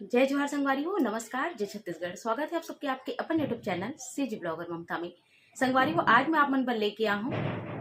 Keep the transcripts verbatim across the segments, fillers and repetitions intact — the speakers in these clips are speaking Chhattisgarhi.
जय जोहार संगवारी हो, नमस्कार, जय छत्तीसगढ़। स्वागत है आप सबके आपके अपन YouTube चैनल सीजी ब्लॉगर ममता में। संगवारी हो, आज मैं आप मन बर लेके आ हूँ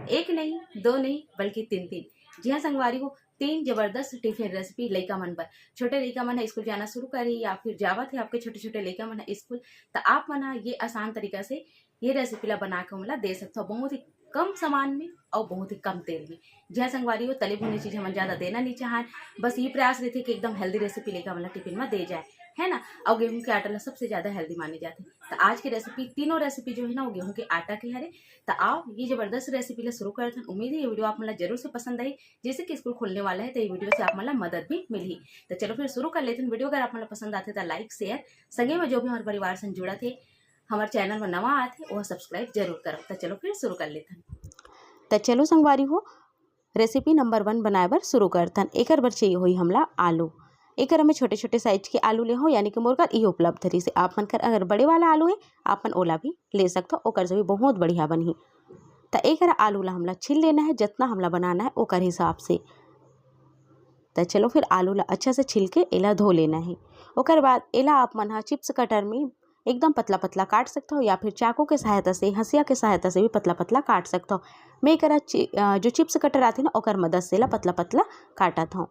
एक नहीं, दो नहीं, बल्कि तीन तीन। जी हाँ संगवारी हो, तीन जबरदस्त टिफिन रेसिपी लइका मन बर। छोटे लइका मन ह स्कूल जाना शुरू करही या फिर जावत है आपके छोटे छोटे लइका मन ह स्कूल, त आप मन ह ये आसान तरीका से ये रेसिपी ला बना के ओमन ला दे सकथव, बहुत ही कम सामान में और बहुत ही कम तेल में। जी हाँ संगवारी हो, तले भुने चीज हमन ज्यादा देना नहीं चाहन, बस ये प्रयास रहिथे कि एकदम हेल्दी रेसिपी लइका मन ला टिफिन में दे जाए, है ना। और गेहूं के आटा ला सबसे ज्यादा हेल्दी माने जाथे। त आज के रेसिपी, तीनों रेसिपी जो है ना, वो गेहूं के आटा के हरे। त आओ, ये जबरदस्त रेसिपी ला शुरू करथन। उम्मीद है ये वीडियो आप मन ला जरूर से पसंद आई, जैसे कि स्कूल खुलने वाला है, तो ये वीडियो से आप मन ला मदद भी मिलही। त चलो फिर शुरू कर लेथन। वीडियो अगर आप मन ला पसंद आथे, त लाइक, शेयर, संगे में जो भी हमारे परिवार से जुड़त हे, हमारे चैनल में नवा आथे, वो सब्सक्राइब जरूर करव। त चलो फिर शुरू कर लेथन। त चलो संगवारी हो, रेसिपी नंबर वन बनाए बर शुरू करथन। एकर बर चाहिए होही हमला आलू। एकर में छोटे छोटे साइज के आलू ले हो, यानी कि मोर कर ई उपलब्ध रहिस हे। आप मन कर अगर बड़े वाला आलू है, आप मन ओला भी ले सकथो, ओकर से भी बहुत बढ़िया बनही। त एकर आलू ला हमला छील लेना है, जितना हमला बनाना है ओकर हिसाब से। त चलो फिर आलू ला अच्छा से छील के एला धो लेना है। ओकर बाद एला आप मन ह चिप्स कटर में एकदम पतला पतला काट सकथो, या फिर चाकू के सहायता से, हंसिया के सहायता से भी पतला पतला काट सकथो। मैं एकरा चि-, अ, जो चिप्स कटर आथे ना, ओकर मदद से ला पतला पतला काटत हूँ।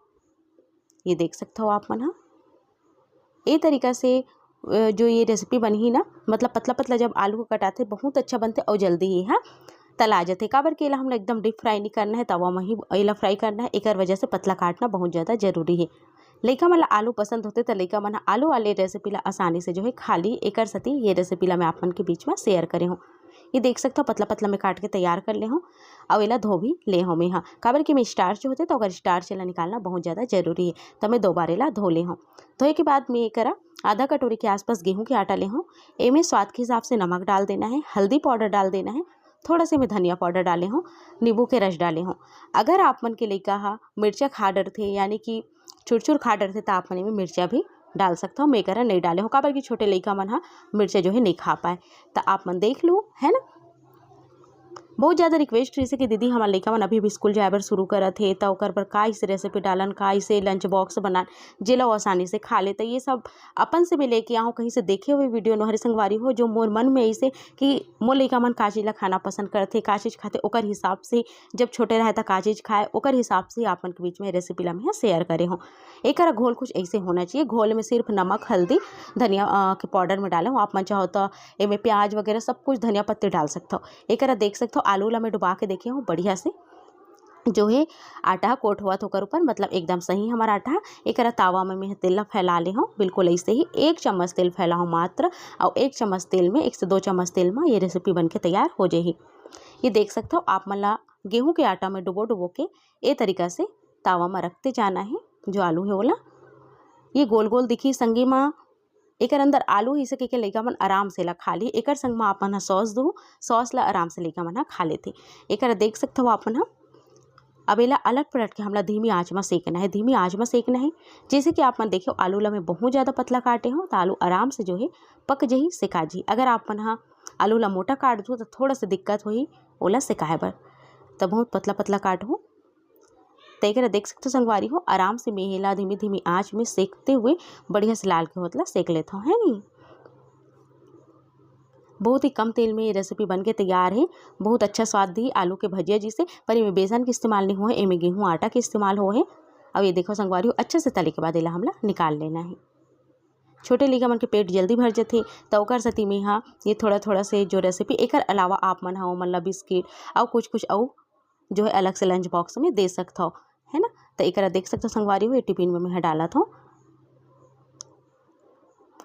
ये देख सकथो आप मन ह, ए तरीका से अ, जो ये रेसिपी बनही ना, मतलब पतला पतला जब आलू को कटाथे, बहुत अच्छा बनथे और जल्दी ही हा तला जाथे। काबर कि एला हमला एकदम डीप फ्राई नहीं करना है, तवा में ही एला फ्राई करना है, एकर वजह से पतला काटना बहुत ज़्यादा जरूरी है। लइका मन ला आलू पसंद होथे, त लइका मन ह आलू वाले रेसिपी ला आसानी से जो है खा ली। एकर सेती ये रेसिपी ला मैं आप मन के बीच में शेयर करे हूँ। ये देख सकथो, पतला पतला मैं काट के तैयार कर ले हूँ, और एला धो भी ले हूँ मैं। हाँ, काबर कि मैं स्टार्च होथे, तो ओकर स्टार्च एला निकालना बहुत ज़्यादा जरूरी है। तो मैं दो बार एला धो ले हूँ। धोए के बाद मैं एकरा आधा कटोरी के आसपास गेहूं के आटा ले हूँ। एमे स्वाद के हिसाब से नमक डाल देना है, हल्दी पाउडर डाल देना है, थोड़ा से मैं धनिया पाउडर डाले हूँ, नींबू के रस डाले हूँ। अगर आप मन के लइका हा मिर्चा खा डरथे, यानी कि चुरचुर खा डरथे, त आप मन एमे मिर्चा भी डाल सकथो। मैं एकरा नहीं डाले हूँ, काबर कि छोटे लइका मन हा मिर्चा जो है नहीं खा पाए। त आप मन देख लो, है ना। बहुत ज़्यादा रिक्वेस्ट रहिस हे कि दीदी, हमार लइका मन अभी भी स्कूल जाए बर शुरू करत हे, त ओकर बर का इसे रेसिपी डालन, का इसे लंच बॉक्स बनान, जेला वो आसानी से खा ले। त ये सब अपन से मैं लेके आहूँ, कहीं से देखे हुए वीडियो नोहरे संगवारी हो, जो मोर मन में ऐसे कि मोर लइका मन का चीज़ ला खाना पसंद करथे, का चीज़ खाथे, ओकर हिसाब से, जब छोटे रहे त का चीज़ खाए, ओकर हिसाब से आप मन के बीच में रेसिपी ला मैं शेयर करे हूँ। एकर घोल कुछ ऐसे होना चाहिए। घोल में सिर्फ नमक, हल्दी, धनिया, अ, के पाउडर में डाले हूँ। आप मन चाहो त एमे प्याज वगैरह सब कुछ, धनिया पत्ती डाल सकथो। एकरा देख सकथो, आलू ला मैं डुबा के देखे हूँ बढ़िया से, जो है आटा कोट हुआ ओकर ऊपर, मतलब एकदम सही हमारा आटा। एकरा तावा में मैं तेल ला फैला ले हूँ, बिल्कुल ऐसे ही एक चम्मच तेल फैला हूँ मात्र, और एक चम्मच तेल में, एक से दो चम्मच तेल में ये रेसिपी बन के तैयार हो जाही। ये देख सकथो, आप मन ला गेहूं के आटा में डुबो डुबो के ए तरीका से तावा में रखते जाना है। जो आलू है ओला ये गोल गोल दिखी संगी मा, एकर अंदर आलू ही सके के लइका मन आराम से ला खा ली। एकर संग मा आप मन ह सॉस दो, सॉस ला आराम से लइका मन ह खा लेथे। एकर देख सकथो आप मन ह। अब एला अलट पलट के हमला धीमी आंच म सेकना है, धीमी आंच म सेकना है। जैसे कि आप मन देखियो, आलू ला मैं बहुत ज़्यादा पतला काटे हूँ, त आलू आराम से जो है पक जही, सेका जही। अगर आप मन ह आलू ला मोटा काट दो, त थोड़ा सा दिक्कत होही ओला सेकाए बर, त बहुत पतला पतला काटहू। त एकरा देख सकथो संगवारी हो, आराम से मैं एला धीमी धीमी आंच में सेकते हुए बढ़िया से लाल के होत ला सेक लेथव, है नी। बहुत ही कम तेल में ये रेसिपी बन के तैयार है। बहुत अच्छा स्वाद दी आलू के भजिया जी से, पर एमे बेसन के इस्तेमाल नहीं हुआ है, एमे गेहूं आटा के इस्तेमाल हुआ है। अब ये देखो संगवारी हो, अच्छे से तले के बाद एला हमला निकाल लेना है। छोटे लइका मन के पेट जल्दी भर जथे, त ओकर सेती में हा ये थोड़ा थोड़ा से जो रेसिपी, एकर अलावा आप मन हा ओमन ला बिस्किट अउ कुछ कुछ अउ जो है अलग से लंच बॉक्स में दे सकथव, है ना। त एकरा देख सकथव संगवारी हो, ये टिफिन में मैं डालत हूँ।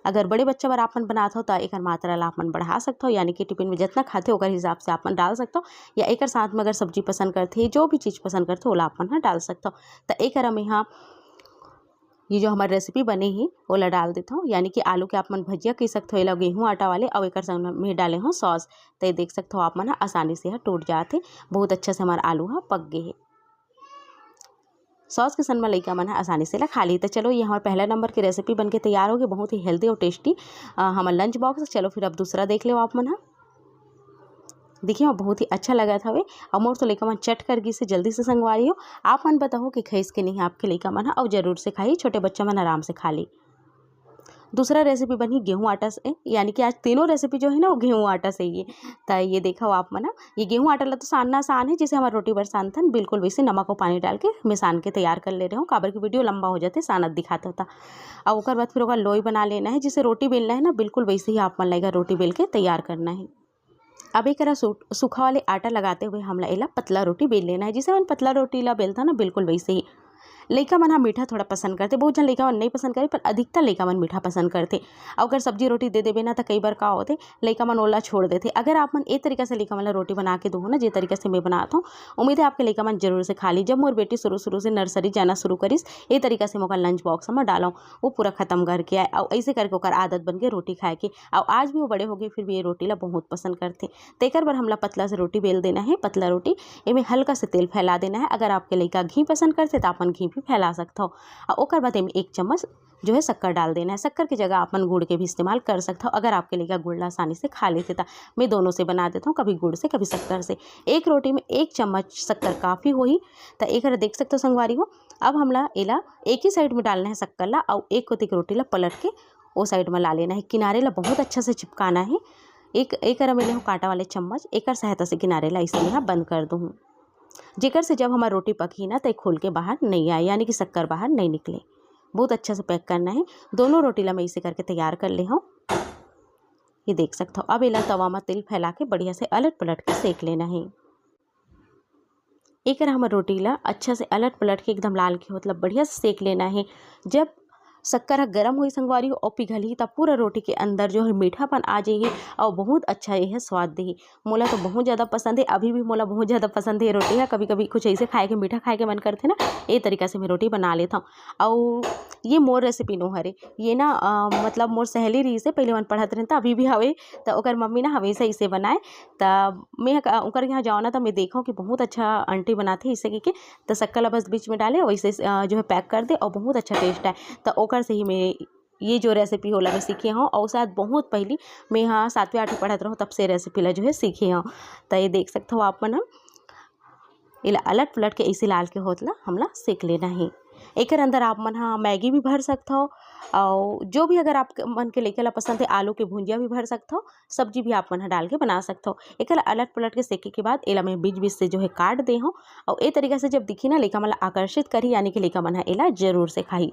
अगर बड़े बच्चा बर आप मन बनात हो, त एकर मात्रा ला आप मन बढ़ा सकथव, यानी कि टिफिन में जितना खाथे ओकर हिसाब से आप मन डाल सकथव, या एकर साथ में अगर सब्जी पसंद करथे, जो भी चीज़ पसंद करथे, ओला आप मन ह डाल सकथव। त एकरा में हा ये जो हमार रेसिपी बने हे, ओला डाल देथव, यानी कि आलू के आप मन भजिया कह सकथव, एला गेहूं आटा वाले, अउ एकर संग में डाले हव सॉस। त ये देख सकथव आप मन ह, आसानी से ह टूट जात हे। बहुत अच्छा से हमार आलू ह पक गे हे। सॉस के संग में लइका मन ह आसानी से ला खा ली। त चलो, ये हमार पहला नंबर के रेसिपी बन के तैयार हो गे, बहुत ही हेल्दी और टेस्टी, अ, हमार लंच बॉक्स। चलो फिर अब दूसरा देख लेव आप मन ह। देखिए, बहुत ही अच्छा लगत हवे, अउ मोर तो लइका मन चट कर गिस हे, जल्दी से संगवारी हो। आप मन बताओ कि खाइस के नहीं आपके लइका मन ह, अउ जरूर से खाही, छोटे बच्चा मन आराम से खा ली। दूसरा रेसिपी बनही गेहूं आटा से, यानी कि आज तीनों रेसिपी जो है ना, वो गेहूं आटा से ही है। त ये देखो आप मन ह, ये गेहूं आटा ला तो सानना आसान है, जैसे हमर रोटी बर सानथन, बिल्कुल वैसे नमक और पानी डाल के मैं सान के तैयार कर ले रहे हूँ, काबर कि वीडियो लंबा हो जाते सानत दिखात होता। और ओकर बाद फिर ओकर लोई बना लेना है, जैसे रोटी बेलना है ना, बिल्कुल वैसे ही आप मन ला एकर रोटी बेल के तैयार करना है। अब एकरा सू-, सूखा वाले आटा लगाते हुए हमला एला पतला रोटी बेल लेना है। जैसे हमन पतला रोटी ला बेलथन ना, बिल्कुल वैसे ही। लइका मन ह मीठा थोड़ा पसंद करथे, बहुत झन लइका मन नहीं पसंद करे, पर अधिकतर लइका मन मीठा पसंद करथे। अउ अगर सब्जी रोटी दे देबे ना, त कई बार का होथे, लइका मन ओला छोड़ देथे। अगर आप मन ए तरीका से लइका मन ला रोटी बना के दो ना, जे तरीका से मैं बनात हूँ, उम्मीद है आपके लइका मन जरूर से खा ली। जब मोर बेटी शुरू शुरू से नर्सरी जाना शुरू करिस, ए तरीका से मैं ओकर लंच बॉक्स में डालूँ, वो पूरा खत्म करके आए, अउ ऐसे करके ओकर आदत बन के रोटी खाए के। अउ आज भी वो बड़े हो गए, फिर भी ये रोटी ला बहुत पसंद करथे। तेकर बर हमला पतला से रोटी बेल देना है, पतला रोटी। एमे हल्का से तेल फैला देना है। अगर आपके लइका घी पसंद करथे, त आपन घी भी फैला सकथव। अउ ओकर बाद एमे एक चम्मच जो है शक्कर डाल देना है। शक्कर की जगह आपन गुड़ के भी इस्तेमाल कर सकथव, अगर आपके लइका गुड़ ला आसानी से खा लेथे त। मैं दोनों से बना देथव, कभी गुड़ से, कभी शक्कर से। एक रोटी में एक चम्मच शक्कर काफ़ी होही। त एकर देख सकथव संगवारी हो, अब हमला एला एक ही साइड में डालना है शक्कर ला, अउ एक कोती के रोटी ला पलट के ओ साइड में ला लेना है। किनारे ला बहुत अच्छा से चिपकाना है। एक, एकरा में ले हूँ कांटा वाले चम्मच, एकर सहायता से किनारे ला ऐसे में बंद कर दूँ, जेकर से जब हमार रोटी पकही ना, त खुल के बाहर नहीं आए, यानी कि शक्कर बाहर नहीं निकले। बहुत अच्छा से पैक करना है। दोनों रोटी ला मैं इसे करके तैयार कर ले हूँ। ये देख सकथव। अब एला तवा में तेल फैला के बढ़िया से अलट पलट के सेक लेना है। एकर हमर रोटी ला अच्छा से अलट पलट के एकदम लाल के, मतलब, बढ़िया से सेक लेना है। जब शक्कर ह गरम होई संगवारी हो, अउ पिघलही, त पूरा रोटी के अंदर जो है मीठापन आ जाही, अउ बहुत अच्छा यह स्वाद देही। मोला तो बहुत ज़्यादा पसंद है, अभी भी मोला बहुत ज़्यादा पसंद है ये रोटी ह। कभी कभी कुछ ऐसे खाए के, मीठा खाए के मन करथे ना, ये तरीका से मैं रोटी बना लेथव। अउ ये मोर रेसिपी नो हरे, ये ना, अ, मतलब, मोर सहेली रहिसे, पहले मन पढ़त रहेन, त अभी भी हवे, त ओकर मम्मी ना हमेशा इसे बनाए। त मैं ह-, ओकर यहाँ जाओ ना, त मैं देखव कि बहुत अच्छा आंटी बनाथे इसे कहिके। त शक्कर ला बस बीच में डाले, वैसे, अ, जो है पैक कर दे, अउ बहुत अच्छा टेस्ट आए। त ओकर से ही मैं ये जो रेसिपी होला, मैं सीखे हव, अउ शायद बहुत पहली मैं ह सातवीं आठवीं पढ़त रहूँ, तब से रेसिपी ला जो है सीखे हव। त ये देख सकथव आप मन ह, एला अलट पलट के इसे लाल के होत ला हमला सेक लेना है। एकर अंदर आप मन ह मैगी भी भर सकथव, अउ जो भी अगर आप मन के लइका ला पसंद है, आलू के भुंजिया भी भर सकथव, सब्जी भी आप मन ह डाल के बना सकथव। एकर अलट पलट के सेके के बाद एला मैं बीच बीच से जो है काट दे हव, अउ ए तरीका से जब दिखी ना, लइका मन ला आकर्षित करही, यानी कि लइका मन ह एला जरूर से खाही।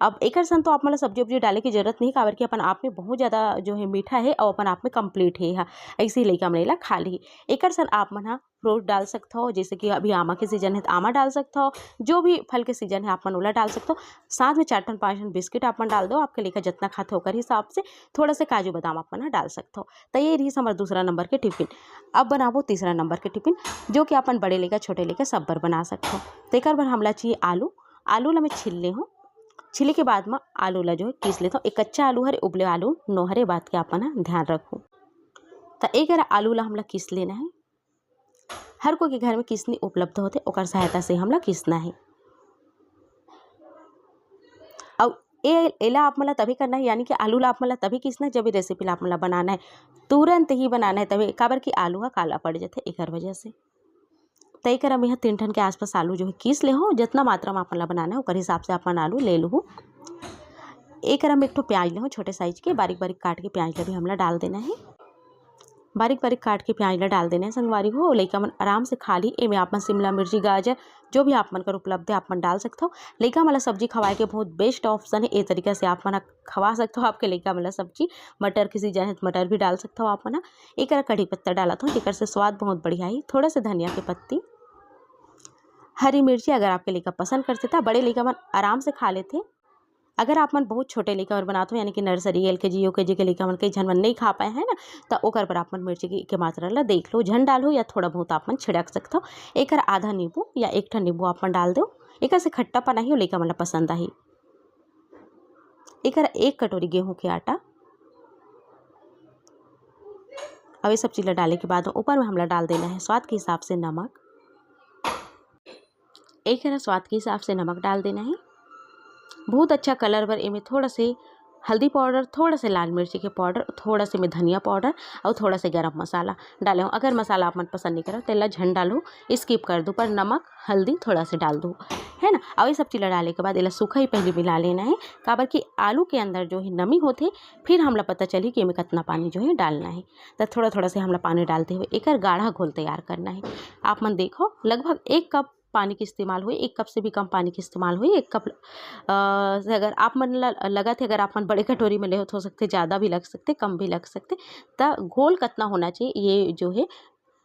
अब एकर संग तो आप मन ला सब्जी उब्जी डाले की जरूरत नहीं, काबर कि अपन आप में बहुत ज़्यादा जो है मीठा है, अउ अपन आप में कंप्लीट है, ऐसे ही लइका मन एला खा ली। एकर संग आप मन ह फ्रूट डाल सकथव, जैसे कि अभी आमा के सीजन है, त आमा डाल सकथव, जो भी फल के सीजन है, आप मन ओला डाल सकथव। साथ में चार ठन पाँच ठन बिस्किट आप मन डाल दो, आपके लइका जितना खाथे ओकर हिसाब से। थोड़ा से काजू बादाम आप मन ह डाल सकथव। त ये रहिस हमर दूसरा नंबर के टिफिन। अब बनाबो तीसरा नंबर के टिफिन, जो कि अपन बड़े लइका, छोटे लइका सब बर बना सकथव। तेकर बर हमला चाहिए आलू। आलू ला मैं छील ले हूँ। छीले के बाद म आलू ला जो है कीस लेथव। एक कच्चा आलू हरे, उबले आलू नो हरे, बात के आप मन ह ध्यान रखू। त एक आलू ला हमला कीस लेना है। हर कोई के घर में किसनी उपलब्ध होथे, ओकर सहायता से हमला किसना है। अउ ए-, एला आप मन ला तभी करना है, यानी कि आलू ला आप मन ला तभी किसना है, जब ये रेसिपी ला आप मन ला बनाना है, तुरंत ही बनाना है तभी, काबर कि आलू ह काला पड़ जाथे, एकर वजह से। त एकर हम यहाँ तीन ठन के आसपास आलू जो है कीस ले हो, जितना मात्रा में आप मन ला बनाना है, ओकर हिसाब से आप मन आलू ले लूहू। एकर हम एक ठो प्याज ले हो, छोटे साइज के, बारीक बारीक काट के प्याज ला भी हमला डाल देना है। बारीक बारीक काट के प्याज ला डाल देना है संगवारी हो, लइका मन आराम से खा ली। एमे आप मन शिमला मिर्ची, गाजर, जो भी आप मन कर उपलब्ध है, आप मन डाल सकथव। लइका मन ला सब्जी खवाए के बहुत बेस्ट ऑप्शन है। ए तरीका से आप मन ह खवा सकथव आपके लइका मन ला सब्जी। मटर के सीजन है, त मटर भी डाल सकथव आप मन ह। एकरा कढ़ी पत्ता डालत हव, जेकर से स्वाद बहुत बढ़िया ही। थोड़ा से धनिया के पत्ती, हरी मिर्ची, अगर आपके लइका पसंद करथे, त बड़े लइका मन आराम से खा लेथे। अगर आप मन बहुत छोटे लइका बर बनात हो, यानी कि नर्सरी, एल के जी, यू के जी के लइका मन, कई झन मन नहीं खा पाए है ना, त ओकर बर आप मन मिर्ची के, के मात्रा ला देख लो, झन डालो या थोड़ा बहुत आप मन छिड़क सकथव। एकर आधा नींबू या एक ठन नींबू आप मन डाल दो, एकर से खट्टापन आही अउ लइका मन ला पसंद आही। एकर एक कटोरी गेहूं के आटा, अब ये सब चीज ला डाले के बाद ऊपर में हमला डाल देना है स्वाद के हिसाब से नमक। एक है स्वाद के हिसाब से नमक डाल देना है। बहुत अच्छा कलर बर एमे थोड़ा से हल्दी पाउडर, थोड़ा से लाल मिर्ची के पाउडर, थोड़ा से मैं धनिया पाउडर और थोड़ा से गरम मसाला डाले हूँ। अगर मसाला आप मन पसंद नहीं करो तो एला झन डालू, स्किप कर दू, पर नमक, हल्दी थोड़ा से डाल दू, है ना। और ये सब चीज़ ला डाले के बाद एला सूखा ही पहले मिला लेना है, काबर कि आलू के अंदर जो है नमी होथे, फिर हमला पता चली कि एमे कितना पानी जो है डालना है। तो थोड़ा थोड़ा से हमला पानी डालते हुए एकर गाढ़ा घोल तैयार करना है। आप मन देखो, लगभग एक कप पानी के इस्तेमाल होई, एक कप से भी कम पानी के इस्तेमाल होई। एक कप, अ, से अगर आप मन ल-, लगत है, अगर आप मन बड़े कटोरी में ले हो, तो हो सकते ज़्यादा भी लग सकते, कम भी लग सकते। त घोल कितना होना चाहिए, ये जो है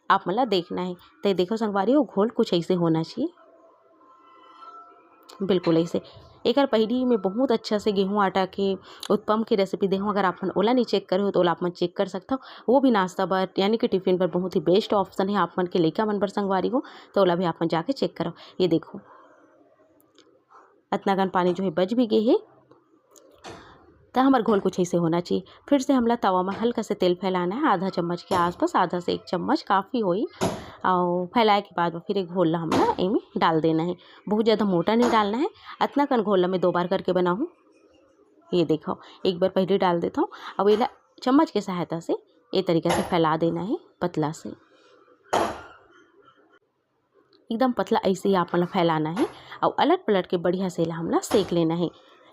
आप मन ला देखना है। तो ये देखो संगवारी हो, घोल कुछ ऐसे होना चाहिए, बिल्कुल ऐसे। एकर पहिली मैं बहुत अच्छा से गेहूं आटा के उत्पम के रेसिपी देहूँ, अगर आप मन ओला नहीं चेक करे हो तो ओला आप मन चेक कर सकथव। वो भी नाश्ता बर यानी कि टिफिन बर बहुत ही बेस्ट ऑप्शन है आप मन के लइका मन बर संगवारी हो, तो ओला भी आप मन जाके चेक करव। ये देखो, अतना कन पानी जो है बच भी गे हे। त हमर घोल कुछ ऐसे होना चाहिए। फिर से हमला तवा में हल्का से तेल फैलाना है, आधा चम्मच के आसपास, आधा से एक चम्मच काफ़ी होई। और फैलाए के बाद फिर एक घोल ला हमला एमे डाल देना है। बहुत ज़्यादा मोटा नहीं डालना है। अतना कन घोल ला मैं दो बार करके बनाहूँ। ये देखो, एक बार पहले डाल देता हूँ। अब एला चम्मच के सहायता से ये तरीका से फैला देना है पतला से, एकदम पतला ऐसे ही आप मन ला फैलाना है। और अलट पलट के बढ़िया से एला हमला सेक लेना है।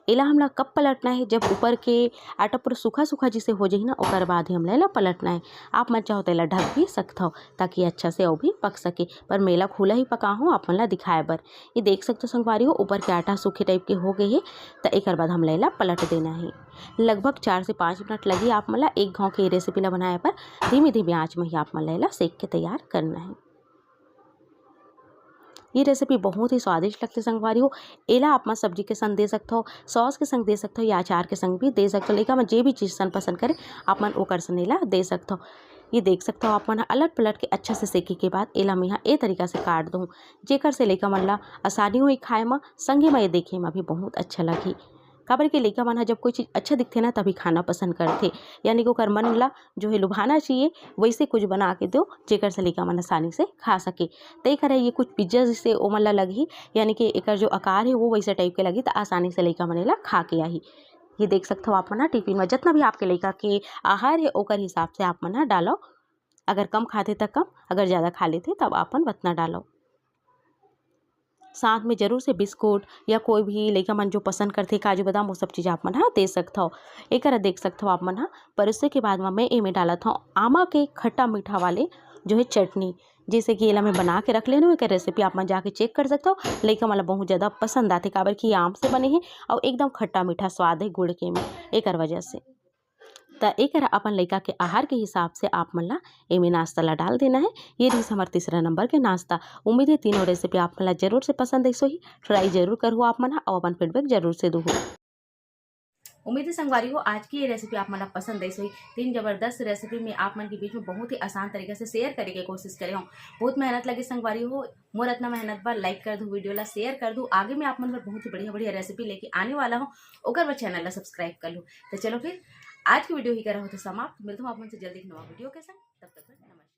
एला हमला कब पलटना है, जब ऊपर के आटा पूरा सूखा सूखा जिसे हो जाही ना, ओकर बाद ही हमला एला पलटना है। आप मन चाहो तो एला ढक भी सकथव, ताकि अच्छा से अउ भी पक सके, पर मैं एला खुला ही पकाहूँ आप मन ला दिखाए बर। ये देख सकथव संगवारी हो, ऊपर के आटा सूखे टाइप के हो गए हे। त एकर बाद हमला एला पलट देना है। लगभग चार से पाँच मिनट लगी आप मन ला एक घाव के रेसिपी ला बनाए बर। धीमे धीमे आँच में ही आप मन ला एला सेक के तैयार करना है। ये रेसिपी बहुत ही स्वादिष्ट लगथे संगवारी हो। एला आप मन सब्जी के संग दे सकथव, सॉस के संग दे सकथव या अचार के संग भी दे सकथव। लइका मन जे भी चीज़ सन पसंद करे, आप मन ओकर सन एला दे सकथव। ये देख सकथव आप मन ह अलट पलट के अच्छा से सेके के बाद एला मैं ह ए तरीका से काट दूँ, जेकर से लइका मन ला आसानी होई खाए म, संगे म ये देखे म भी बहुत अच्छा लगही। काबर कि लइका मन ह जब कोई चीज़ अच्छा दिखथे ना, तभी खाना पसंद करथे, यानी कि ओकर मन ला जो है लुभाना चाहिए, वैसे कुछ बना के दो जेकर से लइका मन आसानी से खा सके। त एकर ये कुछ पिज्जा जैसे ओमन ला लगही, यानी कि एकर जो आकार है वो वैसे टाइप के लगही, त आसानी से लइका मन एला खा के आही। ये देख सकथव आप मन ह टिफिन में जितना भी आपके लइका के आहार है ओकर हिसाब से आप मन ह डालो। अगर कम खाथे त कम, अगर ज़्यादा खा लेथे तब आप मन उतना डालो। साथ में जरूर से बिस्कुट या कोई भी लइका मन जो पसंद करथे काजू बादाम, वो सब चीज़ आप मन ह दे सकथव। एकर देख सकथव आप मन ह। परोसे के बाद म मैं एमे डालत हव आमा के खट्टा मीठा वाले जो है चटनी, जैसे कि एला मैं बना के रख लेन हूँ। एकर रेसिपी आप मन जाके चेक कर सकथव। लइका मन ला बहुत ज़्यादा पसंद आथे, काबर कि आम से बने हे और एकदम खट्टा मीठा स्वाद है गुड़ के में, एकर वजह से। त एकर अपन लइका के आहार के हिसाब से आप मन ला एमे नाश्ता ला डाल देना है। ये रहिस हमर तीसरा नंबर के नाश्ता। उम्मीद है तीनों रेसिपी आप मन ला जरूर से पसंद आइस होही। ट्राई जरूर करहु आप मन ह, अउ अपन फीडबैक जरूर से दूहू। उम्मीद है संगवारी हो, आज की ये रेसिपी आप मन ला पसंद आइस होही। तीन जबरदस्त रेसिपी में आप मन के बीच में बहुत ही आसान तरीका से शेयर करे के कोशिश करे हूँ। बहुत मेहनत लगे संगवारी हो, मोर इतना मेहनत बर लाइक कर दू, वीडियो ला शेयर कर दू। आगे में आप मन बर बहुत ही बढ़िया बढ़िया रेसिपी लेके आने वाला हूँ, ओकर बर चैनल ला सब्सक्राइब कर लू। तो चलो फिर आज की वीडियो ही करा होथे समाप्त। मिलता हूँ आप मन से जल्दी एक नवा वीडियो के संग। तब तक नमस्कार।